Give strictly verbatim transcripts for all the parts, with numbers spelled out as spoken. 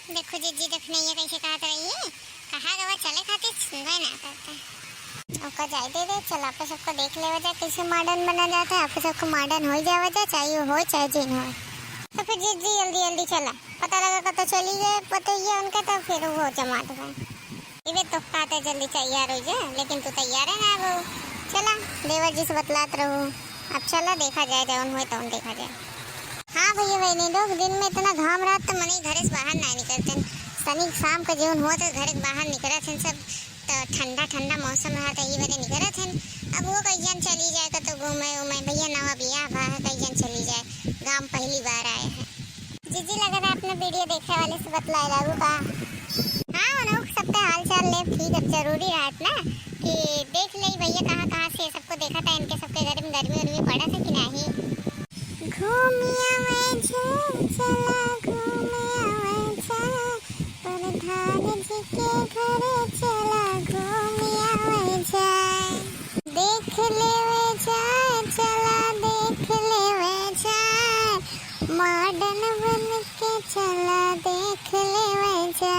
देखो जिज्जी, देखो नहीं, ये कैसे कहत रही है, कहा गवा चले खातिर सुनबे ना करता। ओका जाए दे दे, चल आप सबको देख लेवा जाए कैसे मॉडर्न बना जाता है, आप सबको मॉडर्न हो जावा जाए, चाहे हो चाहे जिन हो। तो फिर जिज्जी जल्दी जल्दी चला, पता लगा कतो चली गए पतैया उनके, तो फिर वो जमात बा। इबे तो कहते जल्दी तैयार हो जा, लेकिन तू तैयार है ना बहू। चला, देवर जी से बतलात रहू। अब चला, देखा जाए, जौन होए तौन देखा जाए। हाँ भैया बहनी लोग, दिन में इतना घाम रहत त मनई घरे से बाहर ना निकलते। तनिक शाम के जौन होत है, घरे के बाहर निकलत हैं सब, त ठंडा ठंडा मौसम रहत है, ई बरे निकलत हैं। अब वो कई जन चली जाए कतो घूमे उमे, भैया नवा बियाह भा है, कई जन चली जाए, गाँव पहली बार आए हैं। जीजी, लगा था अपने वीडियो देखे वाले से बतलाए लागू का? हाँ, उन्हों सबका हाल चाल ले ठीक। अब जरूरी रहत ना कि देख ले भैया कहाँ कहाँ से सबको देखा था, इनके सबके घर में गर्मी उर्मी पड़ा था कि नहीं। घूम आवे जा, चला घूम आवे जा, प्रधान जी के घरे चला घूम आवे जा। देख लेवे जा, चला देख लेवे जा, मॉडर्न बन के चला देख लेवे जा।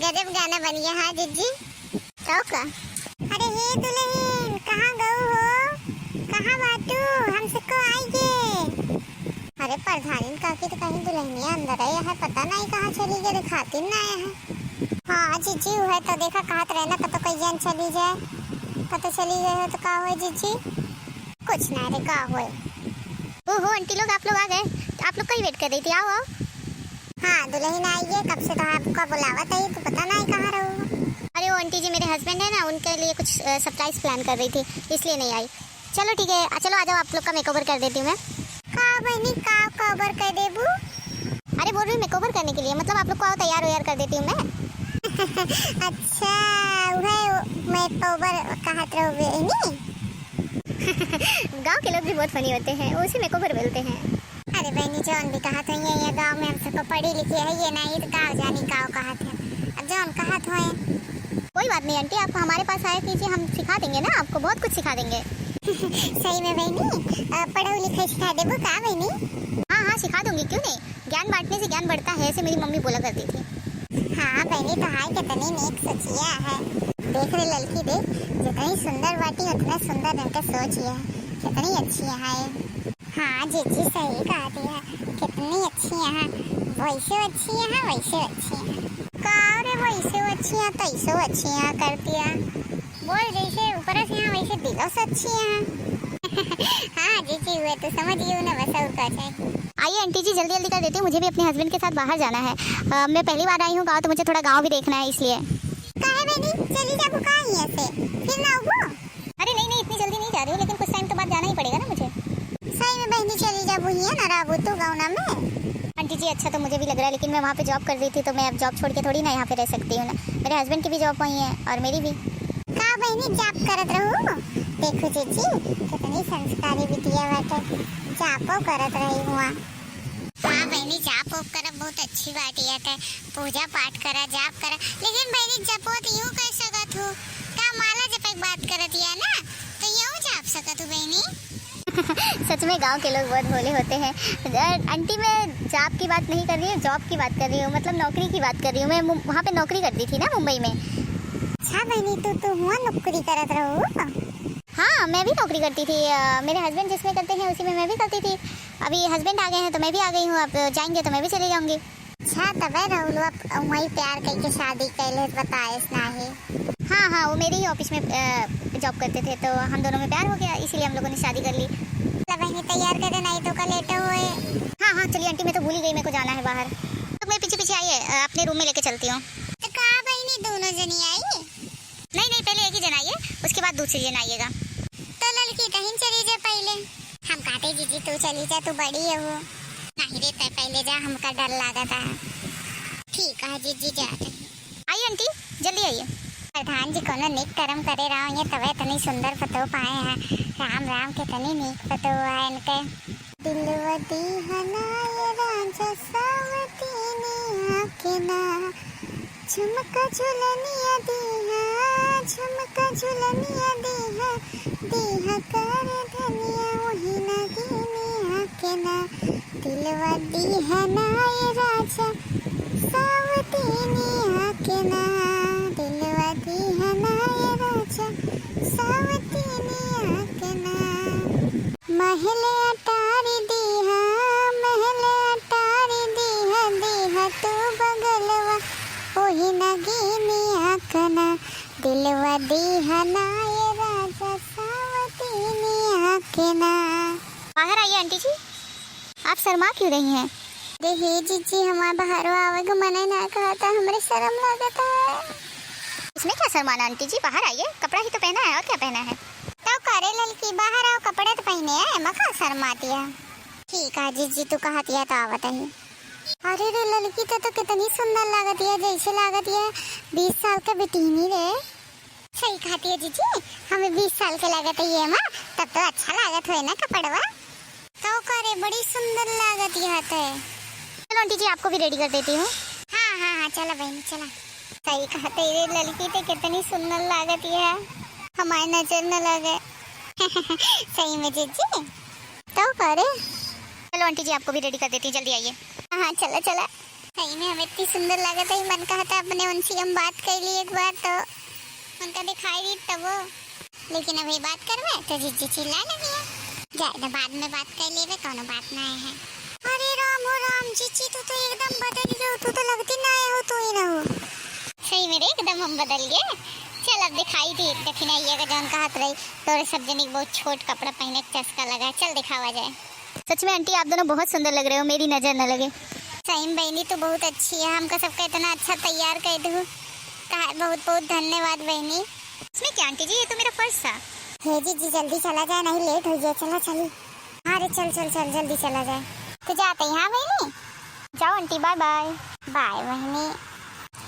गजब गाना बन गया, हाँ जिज्जी। तो का? अरे हे दुल्हन, कहाँ गऊ हो? कहाँ बाटू? हमसे को आइए। अरे प्रधानिन काकी, तो कहीं दुल्हनिया अंदर है, यह पता नहीं कहाँ चली गई, दिखाती ना है। हाँ जीजी, वह तो देखा कहत रहे ना, कतो कहीं जन चली जाए, कतो चली गए हो तो का होए जीजी? कुछ ना रे, का होए। ओहो आंटी लोग, आप लोग आ गए, आप लोग का ही वेट कर रही थी, आओ आओ। हाँ दुल्हन आई है, कब से तो आपका बुलावत है, तो पता नहीं कहाँ रहो। अरे वो आंटी जी, मेरे हस्बैंड है ना, उनके लिए कुछ सरप्राइज प्लान कर रही थी, इसलिए नहीं आई। चलो ठीक है, आ, चलो आ जाओ, आप लोग का मेकओवर कर देती हूँ मैं। का बहनी, का कवर कर देबू? अरे बोल रही हूँ मेकओवर करने के लिए, मतलब आप लोग को आओ तैयार वैयार कर देती हूँ मैं। अच्छा, वह मेकओवर कहत रहो बहनी? गांव के लोग भी बहुत फनी होते हैं, उसे मेकओवर बोलते हैं। अरे बहनी, जौन भी कहत होइए, ये गांव में हम सबको पढ़ी लिखी है ये नहीं, तो गाँव जानी का कहत है। अब जौन कहत होए। कोई बात नहीं आंटी, आप हमारे पास आया कीजिए, हम सिखा देंगे ना आपको, बहुत कुछ सिखा देंगे। सही में बहनी, अ, पढ़ाई लिखाई सिखा देबो का बहनी? हाँ हाँ, सिखा दूंगी, क्यों नहीं। ज्ञान बांटने से ज्ञान बढ़ता है, ऐसे मेरी मम्मी बोला करती थी। हाँ बहनी, तो हाय कितनी नेक सोचिया है। देख रे ललकी, देख, जितनी सुंदर बाटी उतना सुंदर इनका सोच है। कितनी अच्छी है। हाँ जीजी, सही कहा दिया, कितनी अच्छी है, वैसे अच्छी है, वैसे अच्छी है। का रे, वैसे अच्छी है, तैसे अच्छी है कर दिया। बोल, जैसे ऊपर से हैं वैसे दिलों से अच्छी हैं। हाँ जीजी, हुए तो समझ गई ना, बस और का चाहिए। आइए आंटी जी, जल्दी जल्दी कर देती हूँ, मुझे भी अपने हस्बैंड के साथ बाहर जाना है। अ, मैं पहली बार आई हूँ गाँव, तो मुझे थोड़ा गाँव भी देखना है इसलिए। काहे बहनी, चली जाबू का यहाँ से, फिर ना आबू? अरे नहीं नहीं, इतनी जल्दी नहीं जा रही हूँ, लेकिन कुछ टाइम के बाद जाना ही पड़ेगा ना मुझे। सही में बहनी, चली जाबू, हियाँ ना रहबू तू गाँव ना में? आंटी जी, अच्छा तो मुझे भी लग रहा है, लेकिन मैं वहाँ पे जॉब कर रही थी, तो मैं अब जॉब छोड़ के थोड़ी ना यहाँ पे रह सकती हूँ ना। मेरे हस्बैंड की भी जॉब वहीं है और मेरी भी। का बहनी, जॉब करत रहू? देखो जीजी, कितनी संस्कारी बिटिया बाटे, जॉबो करत रही हुआ। हाँ बहनी, जॉब वॉब करब बहुत अच्छी बात है, पूजा पाठ करा, जॉब करा, लेकिन बहनी, जपो तो यूं कर सकत हो, का माला जपे के बात करत या ना, तो यूं जाप सकत हो बहनी। सच में गांव के लोग बहुत भोले होते हैं। अ, आंटी, मैं जॉब की बात नहीं कर रही हूँ, जॉब की बात कर रही हूँ, मतलब नौकरी की बात कर रही हूँ। मैं मुं-, वहाँ पे नौकरी करती थी ना मुंबई में। अच्छा बहनी, तू, तू हुआ नौकरी करत रहू? हाँ, मैं भी नौकरी करती थी। अ, मेरे हस्बैंड जिसमें करते हैं, उसी में मैं भी करती थी। अभी हस्बैंड आ गए हैं, तो मैं भी आ गई हूँ। अब जाएंगे, तो मैं भी चली जाऊँगी। अच्छा, तबे राहुल अब वही प्यार करके शादी कैले बताएस नाही। हाँ, हाँ, वो मेरे ही ऑफिस में, अ, जॉब करते थे, तो हम दोनों में प्यार हो गया, इसीलिए हम लोगों ने शादी कर ली। चला बहनी, तैयार करे, नहीं तो का लेट होए। हाँ, हाँ, चलिए आंटी, मैं तो भूल ही गई, मेरे को जाना है बाहर। तो मेरे पीछे पीछे आइए, अ, अपने रूम में लेके चलती हूँ। तो का बहनी, दोनों जनी आई? नहीं, नहीं, पहले एक ही जन आइए, उसके बाद दूसरी जन आइएगा। तो ललकी, तहिन चली जा पहले। हम कहते, जीजी, तू चली जा, तू बड़ी है वो। नहीं रे, तय पहले जा, हमका डर लागत है। ठीक है जीजी, जा तनी। आइए आंटी, जल्दी आइए। प्रधान जी कोनो नीक कर्म करे रहो, ये तबे इतनी सुंदर पतोह पाए हैं। राम राम, कितनी नीक पतोह है इनके। दिलवा दीहा ना ये राजा सावतिनिया के ना, झुमका झुलनिया दीहा, झुमका झुलनिया दीहा, दीहा कर धनिया वही नगीनिया के ना। दिलवा दीहा ना ये दिलवा दीहना ये राजा सावतिनिया के ना। बाहर आइए आंटी जी, आप शर्मा क्यों रही हैं? अरे हे जीजी, हमार बाहरवा आवे के मने ना कहता, हमरे शर्म लागत है। इसमें क्या शर्माना आंटी जी, बाहर आइए, कपड़ा ही तो पहना है और क्या पहना है। तो करे ललकी, बाहर आओ, कपड़ा तो पहने है, एमा का शर्मातिया। ठीक है जीजी, तू कहतिया तो आवत ही। अरे रे ललकी, तो, तो कितनी सुंदर लागतिया, जैसे लागतिया बीस साल के बिटिनी रे। सही कहतिया जीजी, हमें बीस साल के लागत है ये माँ, तब तो अच्छा लागत होए ना कपड़वा। तो करे बड़ी सुंदर लागतिया तो। चलो आंटी जी, आपको भी रेडी कर देती हूँ। हाँ हाँ हाँ, चला बहन चला। सही कहते रे ललकी, ते कितनी सुंदर लागतिया, हमारे नजर न लगे। सही में जीजी। तो करे। चलो आंटी जी, आपको भी रेडी कर देती हूँ, जल्दी आइए। हाँ हाँ, चला चला। सही में हम इतनी सुंदर लागत है, मन कहता अपने उनसे हम बात कर ली एक बार तो, उनका दिखाई दी तब वो। लेकिन अभी बात करबे तो जीजी चिल्लाए लगी है। जाए तो बाद में बात कर लेबे, कोनो बात ना है। अरे राम हो राम, जीजी तू तो एकदम बदल गयो, तू तो लगती ना हो, तू ही ना हो। सही में रे, एकदम हम बदल गए। चल अब दिखाई दी दखिनाइया का जौन कहत रही, तोरे सब जनी के बहुत छोट कपड़ा पहने के चस्का लगा है, चल दिखावा जाए। सच में आंटी, आप दोनों बहुत सुंदर लग रहे हो, मेरी नजर न लगे। सही में बहनी, तू बहुत अच्छी है, हमका सबका इतना अच्छा तैयार कर दू। कहा बहुत बहुत धन्यवाद बहनी। इसमें क्या आंटी जी, ये तो मेरा फर्ज था। हे जीजी, जल्दी चला जाए, नहीं लेट हो जाए, चला चली। हाँ रे, चल चल चल, जल्दी चला जाए। तो जाते ही, हाँ बहनी, जाओ आंटी, बाय बाय। बाय बहनी।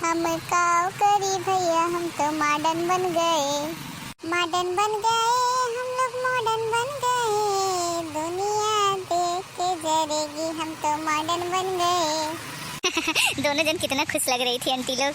हम काव करी भैया, हम तो मॉडर्न बन गए, मॉडर्न बन गए, हम लोग मॉडर्न बन गए, दुनिया देख के जरेगी, हम तो मॉडर्न बन गए। दोनों जन कितना खुश लग रही थी आंटी लोग।